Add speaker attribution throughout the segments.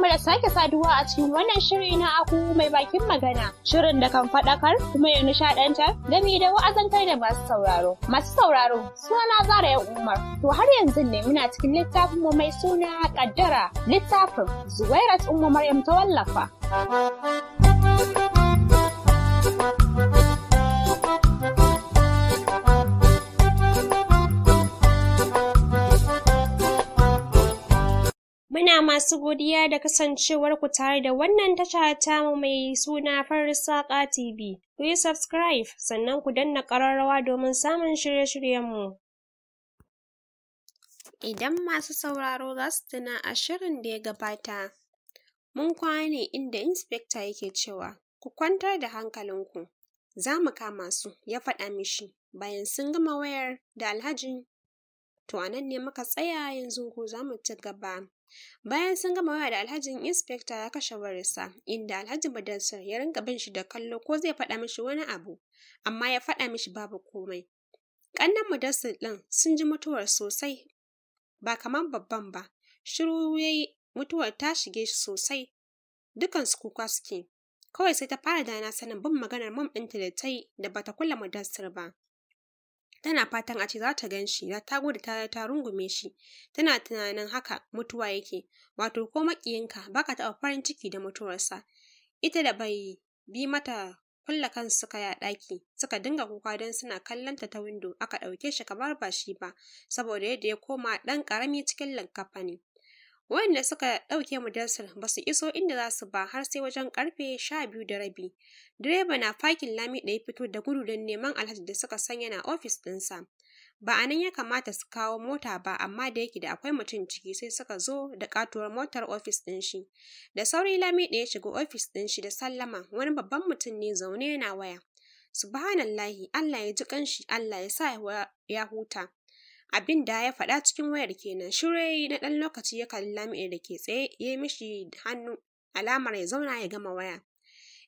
Speaker 1: Barkanmu da sake saduwa a cikin wannan shiri na Aku Mai Bakin Magana. Shirin da kan faɗakar kuma ya nishaɗantar gami da wa'azantar da masu sauraro. Masu sauraro, sunana Zara ya Umar. To har yanzu ne muna cikin littafin mu mai suna Kaddara, littafin Zuwairat Ummu Maryam ta wallafa.
Speaker 2: Muna masu godiya da kasancewarku tare da wannan tasha tamu mai suna Farar Saƙa TV. Ku yi subscribe sannan ku danna ƙararrawa domin samun shirye-shiryenmu. Idan masu sauraro za su tuna a shirin da ya gabata, mun kwana ne inda inspector yake cewa, ku kwantar da hankalinku, za mu kama su, ya faɗa mishi bayan sun gama wayar da Alhaji. To a nan ne muka tsaya, yanzu ko za mu ci gaba. Bayan sun gama waya da Alhajin, inspector ya kashe wayarsa, inda Alhaji Mudassir ya rinka bin shi da kallo ko zai faɗa mishi wani abu, amma ya faɗa mishi babu komai. Ƙannen Mudassir ɗin sun ji mutuwar sosai, ba kamar babban ba. Shiru ya yi, mutuwar ta shige shi sosai. Dukansu kuka suke. Kawai sai ta fara dana sanin bin maganar mom ɗinta da ta yi da bata kula Mudassir ba. Tana fatan a ce za ta gan shi, ta gudu ta rungume shi. Tana tunanin haka mutuwa yake, wato ko maƙiyinka baka taɓa farin ciki da mutuwarsa. Ita da bai bi mata kulle kansu suka yi a ɗaki, suka dinga kuka don suna kallon ta windo, aka ɗauke shi kamar ba shi ba, saboda yadda ya koma ɗan ƙarami cikin likkafani. Wanda suka ɗauke Mudassir ba su iso inda za su ba har sai wajen ƙarfe 12:30. Direba na fakin, Lamiɗo ya fito da gudu don neman Alhaji da suka san yana ofis ɗinsa. Ba a nan ya kamata su kawo mota ba, amma da yake da akwai mutum ciki, sai suka zo da katuwar motar ofis ɗin shi. Da sauri Lamiɗo ya shiga ofis ɗin shi da sallama, wani babban mutum ne zaune yana waya. Subhanallahi, Allah ya ji ƙanshi, Allah ya sa ya huta. Abin da ya faɗa cikin wayar kenan. Shiru ya yi na ɗan lokaci, ya kalli Lamiɗo da ke tsaye, ya yi mishi hannu alamar ya zauna ya gama waya.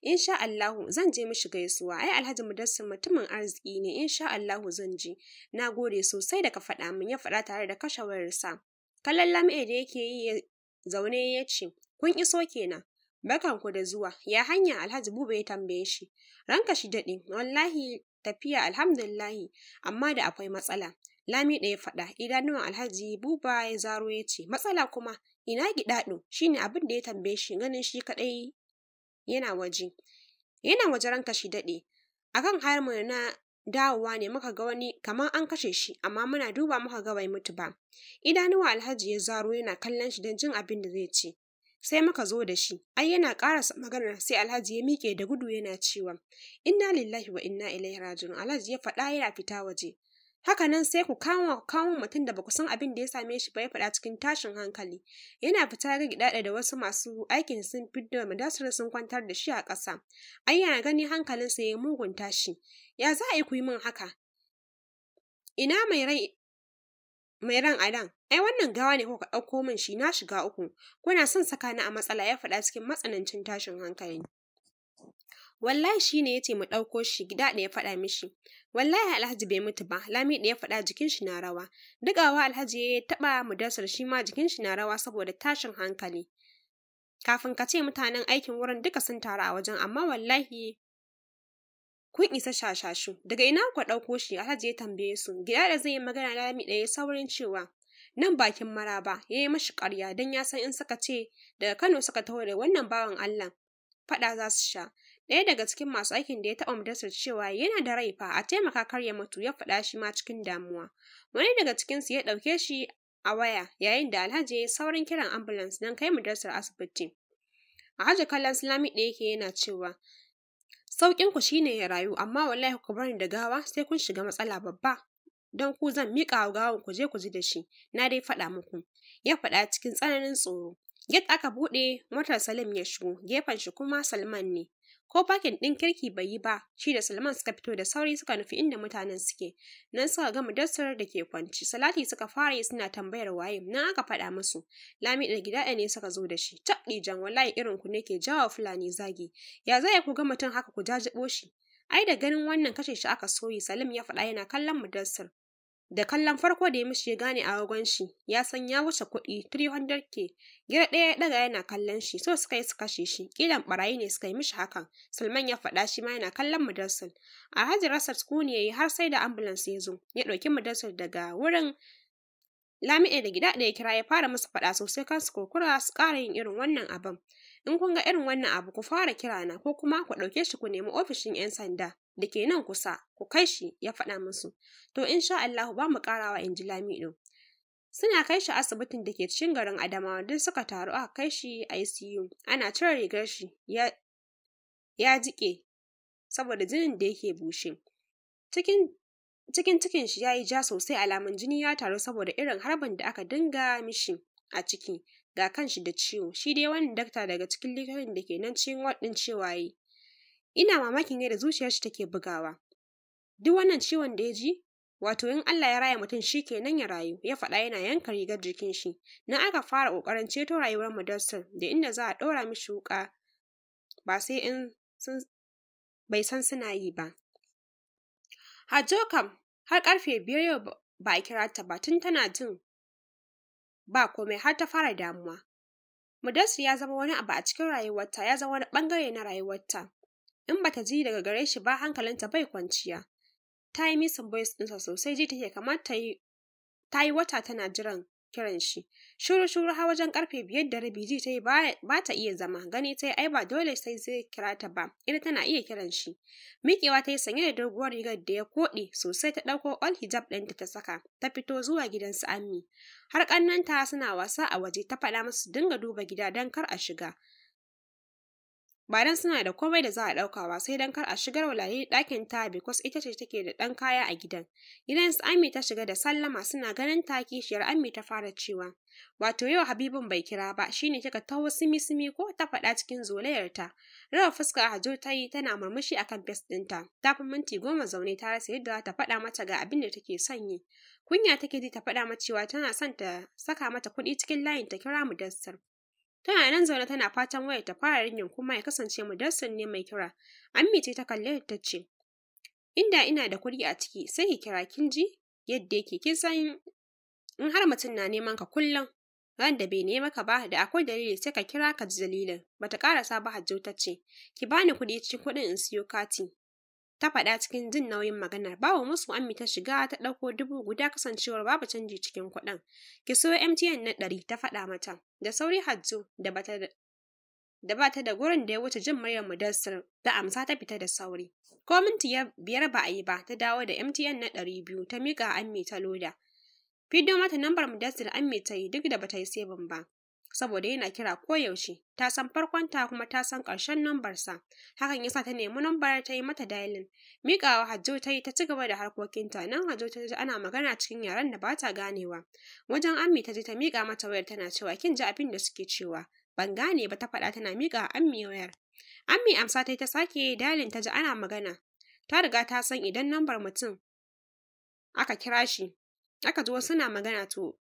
Speaker 2: Insha Allahu zan je mishi gaisuwa, ai Alhaji Mudassir mutumin arziki ne, insha Allahu zan je. Na gode sosai da ka faɗa min, ya faɗa tare da kashe wayarsa. Kallon Lamiɗo da yake yi zaune ya ce, kun iso kenan. Barkanku da zuwa. Ya hanya, Alhaji Buba ya tambaye shi. Ranka shi daɗe, wallahi tafiya alhamdulillahi, amma da akwai matsala. Lamiɗo ya faɗa, idanuwan Alhaji Buba ya zaro ya ce, matsala kuma, ina Gidaɗo? Shine abin da ya tambaye shi, ganin shi kaɗai yana waje. Yana waje, ranka shi daɗe. Akan hayar mu na dawowa ne muka ga wani kamar an kashe shi, amma muna duba muka ga bai mutu ba. Idanuwa Alhaji ya zaro yana kallon shi don jin abin da zai ce. Sai muka zo da shi. Ai yana ƙarasa maganar sai Alhaji ya miƙe da gudu yana cewa, inna lillahi wa inna ilaihi raji'un. Alhaji ya faɗa yana fita waje. Haka nan sai ku kama kawo mutum da baku san abin da ya same shi ba, ya faɗa cikin tashin hankali. Yana fita ga Gidaɗa da wasu masu aikin sun fidda Mudassir sun kwantar da shi a ƙasa. Ai yana gani hankalinsa ya mugun tashi. Ya za a yi ku yi min haka? Ina mai rai mai ran adan? Ai wannan gawa ne kuka ɗauko min shi, na shiga uku. Kuna son saka ni a matsala, ya faɗa cikin matsanancin tashin hankali. Wallahi shi ne ya ce mu ɗauko shi, Gidaɗo ya faɗa mishi. Wallahi Alhaji bai mutu ba, Lamiɗo ya faɗa jikin shi na rawa. Dukawa Alhaji ya taɓa Mudassir, shi ma jikin shi na rawa saboda tashin hankali. Kafin ka ce mutanen aikin wurin duka sun taru a wajen, amma wallahi kun isa shashashu. Daga ina ku ɗauko shi? Alhaji ya tambaye su. Gidaɗo zai yi magana, Lamiɗo ya saurin cewa nan bakin Maraba, ya yi mashi ƙarya don ya san in suka ce daga Kano suka taho da wannan bawan Allah, faɗa za su sha. Ɗaya daga cikin masu aikin da ya taɓa Mudassir cewa yana da rai fa, a taimaka kar ya mutu, ya faɗa shi ma cikin damuwa. Wani daga cikinsu ya ɗauke shi a waya yayin da Alhaji ya yi saurin kiran ambulance don kai Mudassir asibiti. Alhaji kallon su Lamiɗo yake yana cewa, sauƙin ku shine ya rayu, amma wallahi ku bar ni da gawa sai kun shiga matsala babba. Don ku zan miƙa wa gawan ku je ku ji da shi, na dai faɗa muku. Ya faɗa cikin tsananin tsoro. Gate aka buɗe, motar Salim ya shigo, gefen shi kuma Salman ne. Ko fakin ɗin kirki bai yi ba, shi da Salman suka fito da sauri suka nufi inda mutanen suke. Nan suka ga Mudassir da ke kwanci. Salati suka fara yi suna tambayar waye, nan aka faɗa musu. Lamiɗo da Gidaɗo ne suka zo da shi. Tabɗijan, wallahi irin ku ne ke jawo Fulani zagi. Ya za ku ga mutum haka ku jajibo shi? Ai da ganin wannan kashe shi aka soyi, Salim ya faɗa yana kallon Mudassir. Da kallon farko da ya mishi ya gane agogon shi, ya san ya wuce kuɗi 300K. Gira ɗaya ya ɗaga yana kallon shi, so suka yi su kashe shi, ƙilan ɓarayi ne suka yi mishi hakan. Salman ya faɗa shi ma yana kallon Mudassir. Alhaji rasa sukuni ya yi har sai da ambulance ya zo, ya ɗauki Mudassir daga wurin. Lamiɗe da gida ɗaya kira ya fara musu faɗa sosai kan su kurkura su ƙara yin irin wannan abin. In kun ga irin wannan abu ku fara kira na ko kuma ku ɗauke shi ku nemi ofishin 'yan sanda da ke nan kusa ku kai shi, ya faɗa musu. To insha Allahu ba mu ƙarawa, in ji Lamiɗo. Suna kai shi asibitin da ke cikin garin Adamawa, duk suka taru aka kai shi ICU. Ana cire rigar shi ya jiƙe saboda jinin da yake bushe. Cikin shi ya yi ja sosai, alamun jini ya taru saboda irin harbin da aka dinga mishi a ciki, ga kanshi da ciwo. Shi dai wannan dakta daga cikin likitocin da ke nan cikin ward ɗin cewa yi, ina mamakin yadda zuciyar shi take bugawa. Duk wannan ciwon da ya ji, wato in Allah ya raya mutum shi kenan ya rayu, ya faɗa yana yanka rigar jikin shi. Nan aka fara ƙoƙarin ceto rayuwar Mudassir da inda za a ɗora mishi wuƙa ba sai in sun bai san suna yi ba. Hajjo kam har ƙarfe 5 yau ba a kira ta ba, tun tana jin ba komai har ta fara damuwa. Mudassir ya zama wani abu a cikin rayuwarta, ya zama wani ɓangare na rayuwarta. In bata ji daga gare shi ba, hankalinta bai kwanciya. Ta yi missing voice ɗinsa sosai, ji take kamar ta yi wata tana jiran kiran shi. Shuru shuru har wajen ƙarfe 5:30, ji ta yi ba ta iya zama, gani ta yi ai ba dole sai zai kira ta ba, ita tana iya kiran shi. Miƙewa ta yi sanye da doguwar rigar da ya koɗe sosai, ta ɗauko all hijab ɗinta ta saka, ta fito zuwa gidan su Ammi. Har ƙannenta suna wasa a waje, ta faɗa musu dinga duba gida don kar a shiga. Ba dan suna da komai da za a ɗauka ba, sai dan kar a shigar wa Ladidi ɗakin ta, because ita ce take da ɗan kaya a gidan. Gidan su Ammi ta shiga da sallama, suna ganin ta kishiyar Ammi ta fara cewa, "Wato yau Habibun bai kira ba, shine kika taho simi simi ko?" ta faɗa cikin zolayarta. Rawa fuska Hajo ta yi tana murmushi akan face ɗinta. Ta fi minti 10 zaune ta rasa yadda za ta faɗa mata ga abin da take son yi. Kunya take ji ta faɗa mata cewa tana son ta saka mata kuɗi cikin layin ta kira Mudassir. Tana nan zaune tana fatan wayar ta fara ringing kuma ya kasance Mudassir ne mai kira. Ammi ce ta kalle ta ce, "Inda ina da kuɗi a ciki sai ki kira, kin ji yadda yake, kin san in har mutum na neman ka kullum, ran da bai nema ka ba da akwai dalili, sai ka kira ka ji dalilin." Bata karasa ba Hajjo ta ce, "Ki bani kuɗi cikin kuɗin in siyo kati." Ta faɗa cikin jin nauyin maganar. Babu musu Ammi ta shiga ta ɗauko 1000 kasancewar babu canji cikin kuɗin. "Ki siyo MTN na 100," ta faɗa mata. Da sauri Hajjo da bata da gurin da ya wuce jin muryar Mudassir ta amsa ta fita da sauri. Ko minti 5 ba a yi ba ta dawo da MTN na 200, ta miƙa Ammi ta loda. Fiddo mata lambar Mudassir Ammi ta yi, duk da bata yi saving ba. Saboda yana kira koyaushe, ta san farkonta kuma ta san ƙarshen lambarsa. Hakan yasa ta nemi lambar ta yi mata dialing. Miƙawa Hajjo ta yi ta ci gaba da harkokinta, nan Hajjo ta ji ana magana cikin yaren da ba ta ganewa. Wajen Ammi ta je ta miƙa mata wayar tana cewa, "Kin ji abin da suke cewa? Ban gane ba," ta faɗa tana miƙa Ammi wayar. Ammi amsa ta yi ta sake dialing, ta ji ana magana. Ta riga ta san idan lambar mutum aka kira shi, aka ji wasu na magana, to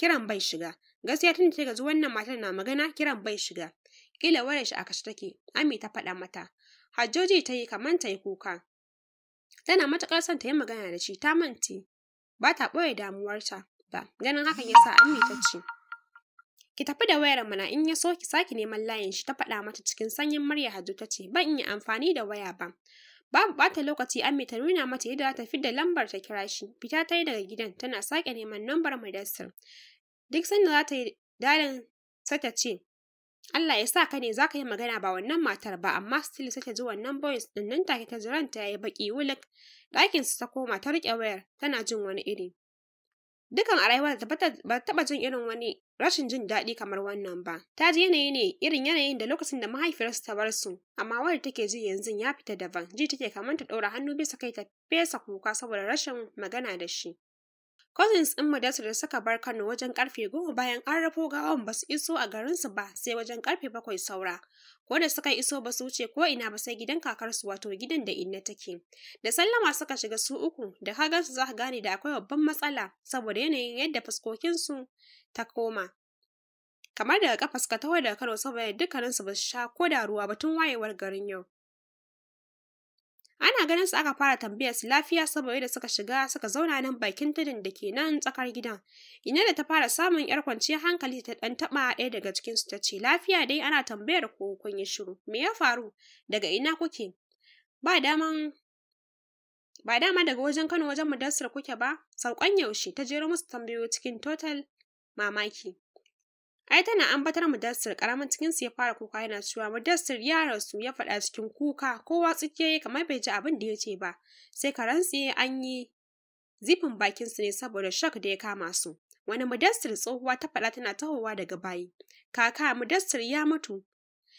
Speaker 2: kiran bai shiga. Gaskiya tun da ta gaji wannan matar na magana, kiran bai shiga. Kila wayar shi a kashe take, Ammi ta faɗa mata. Hajjoji ta yi kamar ta yi kuka. Tana matuƙar son ta yi magana da shi, ta mance ba ta ɓoye damuwarta ba. Ganin hakan ya sa Ammi ta ce, "Ki tafi da wayar mana, in ya so ki sake neman layin shi," ta faɗa mata cikin sanyin murya. Hajjo ta ce, "Ban iya amfani da waya ba." Babu ɓata lokaci Ammi ta nuna mata yadda za ta fidda lambar ta kira shi. Fita ta yi daga gidan tana sake neman lambar Mudassir. Duk sanda za ta yi dialing sai ta ce, "Allah ya sa ka ne za ka yi magana ba wannan matar ba," amma still sai ta ji wannan voice ɗin. Nan take ta ji ranta ya yi baƙi wuluk. Ɗakin su ta koma ta riƙe wayar tana jin wani iri. Dukan a rayuwarta ba ta taɓa jin irin wani rashin jin daɗi kamar wannan ba. Ta ji yanayi ne irin yanayin da lokacin da mahaifiyarsu ta bar su, amma wanda take ji yanzu ya fita daban. Ji take kamar ta ɗaura hannu bisa kai ta fesa kuka saboda rashin magana da shi. Cousins ɗin Mudassir da suka bar Kano wajen ƙarfe 10 bayan an rufo gawan ba su iso a garinsu ba sai wajen ƙarfe 7 saura. Ko da suka iso ba su wuce ko ina ba sai gidan kakarsu, wato gidan da Inna take. Da sallama suka shiga su uku, da ka gansu za ka gane da akwai babban matsala saboda yanayin yadda fuskokinsu ta koma. Kamar daga kafa suka taho daga Kano saboda dukkaninsu ba su sha ko da ruwa ba tun wayewar garin yau. Ana ganin su aka fara tambayar su lafiya saboda da suka shiga suka zauna nan bakin tudun da ke nan tsakar gidan. Ina da ta fara samun yar kwanciyar hankali ta ɗan taɓa ɗaya daga cikin su ta ce, lafiya dai ana tambayar ku kun yi shiru. Me ya faru? Daga ina kuke? Ba daman ba dama daga wajen Kano wajen Mudassir kuke ba? Saukan yaushe? Ta jero musu tambayoyi cikin total mamaki. Ai tana ambatar Mudassir, karamin cikin su ya fara kuka yana cewa Mudassir ya rasu, ya faɗa cikin kuka, kowa tsikiye kamar bai ji abin da ya ce ba. Sai ka rantse an yi zifin bakin su ne saboda shock da ya kama su. Wani Mudassir? Tsohuwa ta faɗa tana tahowa daga bayi. Kaka, Mudassir ya mutu.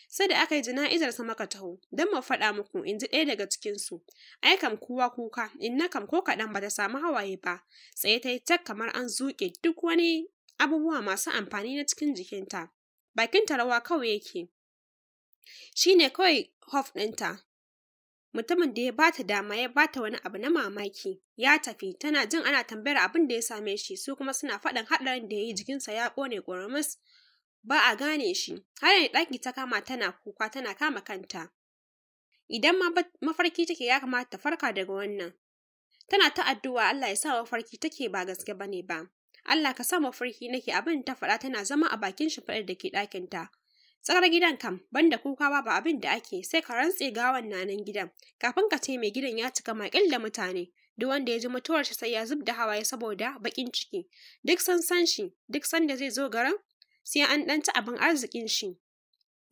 Speaker 2: Sai da aka yi jana'izar sa maka taho, don mu faɗa muku, in ji ɗaya daga cikin su. Ai kam kowa kuka, inna kam ko kaɗan bata samu hawaye ba. Tsaye ta yi tak kamar an zuƙe duk wani abubuwa masu amfani na cikin jikinta. Bakinta rawa kawai yake. Shi ne kawai hope ɗinta. Mutumin da ya bata dama ya bata wani abu na mamaki. Ya tafi, tana jin ana tambayar abin da ya same shi, su kuma suna faɗin haɗarin da ya yi, jikinsa ya ƙone ƙurmus. Ba a gane shi. Har yanzu ɗaki ta kama tana kuka tana kama kanta. Idan ma mafarki take, ya kamata ta farka daga wannan. Tana ta addu'a Allah ya sa mafarki take ba gaske bane ba. Allah ka sa mafarki nake, abin ta faɗa tana zama a bakin shimfiɗar da ke ɗakinta. Tsakar gidan kam, banda kuka babu abin da ake, sai ka rantse gawan na nan gidan. Kafin ka ce mai, gidan ya cika makil da mutane. Duk wanda ya ji mutuwar shi sai ya zub da hawaye saboda baƙin ciki. Duk sun san shi, duk sanda zai zo garin, sai an ɗan ci abin arzikin shi.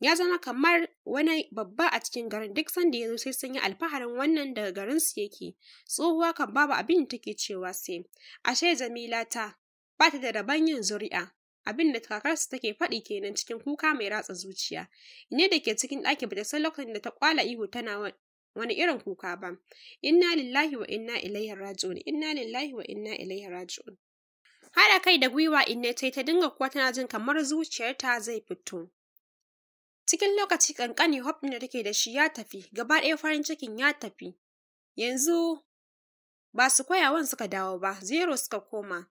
Speaker 2: Ya zama kamar wani babba a cikin garin, duk sanda ya zo sai sun yi alfaharin wannan daga garin su yake. Tsohuwa kan babu abin da take cewa sai, ashe Jamila ta ba ta da rabon yin zuri'a. Abin da kakarsu take faɗi kenan cikin kuka mai ratsa zuciya. Ine da ke cikin ɗaki bata san lokacin da ta kwala ihu tana wani irin kuka ba. Inna lillahi wa inna ilaihi raji'un. Inna lillahi wa inna ilaihi raji'un. Haɗa kai da gwiwa inne ta ta dinga kuwa tana jin kamar zuciyarta zai fito. Cikin lokaci ƙanƙani hope ɗin da take da shi ya tafi, gaba ɗaya farin cikin ya tafi. Yanzu ba su koyawan suka dawo ba, zero suka koma.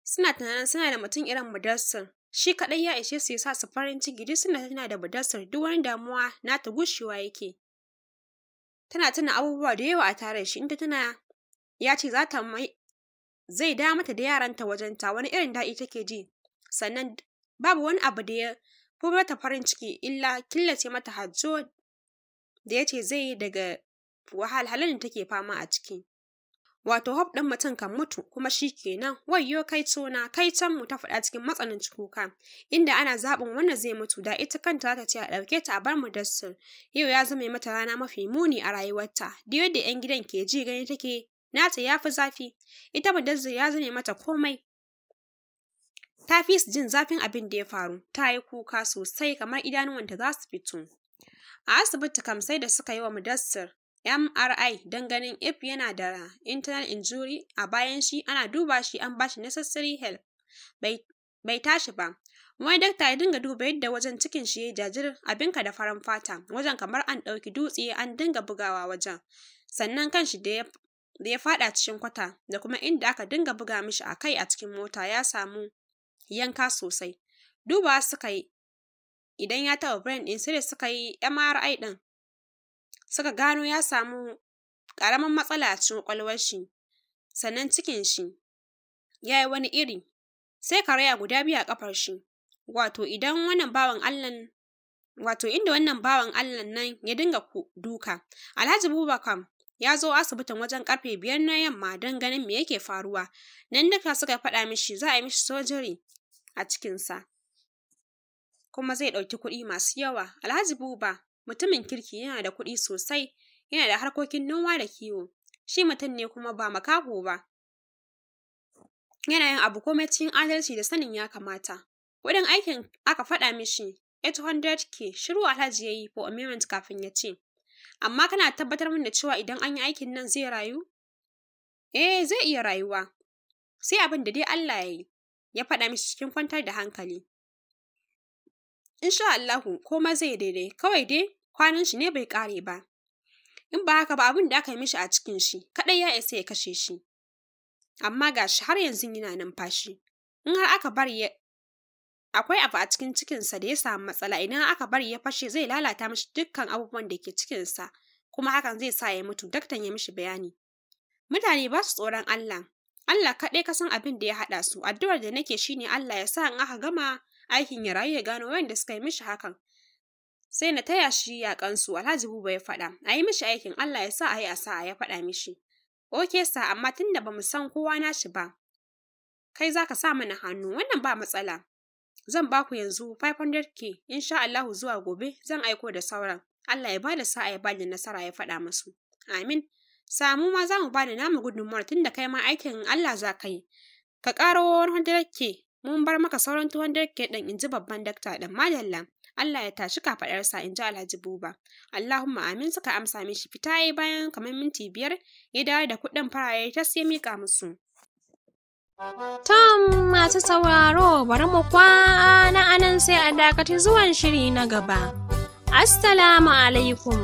Speaker 2: Suna tunanin suna da mutum irin Mudassir. Shi kaɗai ya ishe su ya sa su farin ciki, duk suna tana da Mudassir duk wani damuwa nata gushewa yake. Tana tuna abubuwa da yawa a tare da shi, in ta tuna ya ce za ta mai zai da mata da yaranta wajenta, wani irin daɗi take ji. Sannan babu wani abu da ya fi mata farin ciki illa killace mata Hajjo da ya ce zai yi daga wahalhalun da take fama a ciki. Wato hope ɗin mutum kan mutu kuma shi kenan, wayyo kai tona kai can mu, ta faɗa cikin matsanancin kuka. Inda ana zaɓin wanda zai mutu, da ita kanta za ta ce a ɗauke ta a bar Mudassir. Yau ya zama mata rana mafi muni a rayuwarta. Duk yadda 'yan gidan ke ji, gani take nata ya fi zafi. Ita Mudassir ya zame mata komai. Ta fi su jin zafin abin da ya faru. Ta yi kuka sosai kamar idanuwanta za su fito. A asibiti kam sai da suka yi wa Mudassir MRI don ganin if yana da internal injury a bayan shi, ana duba shi an bashi necessary help. Bai tashi ba. Wani dakta ya dinga duba yadda wajen cikin shi ya jajir abinka da farin fata, wajen kamar an ɗauki dutse an dinga bugawa wajen. Sannan kanshi da ya faɗa cikin kwata da kuma inda aka dinga buga mishi a kai a cikin mota, ya samu yanka sosai. Dubawa suka yi idan ya taɓa brain ɗin, sai da suka yi MRI ɗin. Suka gano ya samu ƙaramin matsala a cikin ƙwaƙwalwar shi. Sannan cikin shi ya yi wani iri. Sai karaya guda biyu a ƙafar shi. Wato inda wannan bawan Allahn nan ya dinga duka. Alhaji Buba kam ya zo asibitin wajen karfe 5 na yamma don ganin me yake faruwa. Nan duka suka faɗa mishi za a yi mishi surgery a cikinsa. Kuma zai ɗauki kuɗi masu yawa. Alhaji Buba mutumin kirki, yana da kuɗi sosai, yana da harkokin noma da kiwo. Shi mutum ne kuma ba makaho ba. Yana yin abu komai cikin adalci da sanin ya kamata. Kuɗin aikin aka faɗa mishi 800K. Shiru Alhaji ya yi for a moment kafin ya ce, "Amma kana tabbatar min da cewa idan an yi aikin nan zai rayu?" "Eh, zai iya rayuwa. Sai abin da dai Allah ya yi," ya faɗa mishi cikin kwantar da hankali. "Insha Allahu komai zai daidai, kawai dai kwanan shi ne bai ƙare ba. In ba haka ba, abin da aka yi mishi a cikin shi kaɗai ya isa ya kashe shi. Amma ga shi har yanzu yana numfashi. In har aka bari ya akwai abu a cikin cikinsa da ya samu matsala, idan aka bari ya fashe, zai lalata mishi dukkan abubuwan da ke cikinsa." Kuma hakan zai sa ya mutu, daktan ya mishi bayani. Mutane ba su tsoron Allah. Allah kaɗai ka san abin da ya haɗa su. Addu'ar da nake shine Allah ya sa in aka gama aikin ya rayu ya gano wanda suka yi mishi hakan. Sai na taya shi yaƙansu, Alhaji Buba ya faɗa. A yi mishi aikin, Allah ya sa a yi a sa'a, ya faɗa mishi. Okay sir, amma tunda ba mu san kowa nashi ba, kai za ka sa mana hannu, wannan ba matsala. Zan ba ku yanzu 500K, insha Allahu zuwa gobe zan aiko da sauran. Allah ya ba da sa'a ya ba da nasara, ya faɗa musu. Amin. Samu ma za mu ba da namu gudunmuwar tunda kai ma aikin Allah za ka yi. Ka ƙaro 100K, mun bar maka sauran 200K ɗin, in ji babban dakta ɗin. Madalla. Allah ya tashi kafaɗarsa, in ji Alhaji Buba. Allahumma amin, suka amsa mishi. Fita ya yi bayan kamar minti 5 ya dawo da kuɗin farare tas ya miƙa musu.
Speaker 1: Tom, masu sauraro, bari mu kwana anan, sai a dakaci zuwan shiri na gaba. Assalamu alaikum.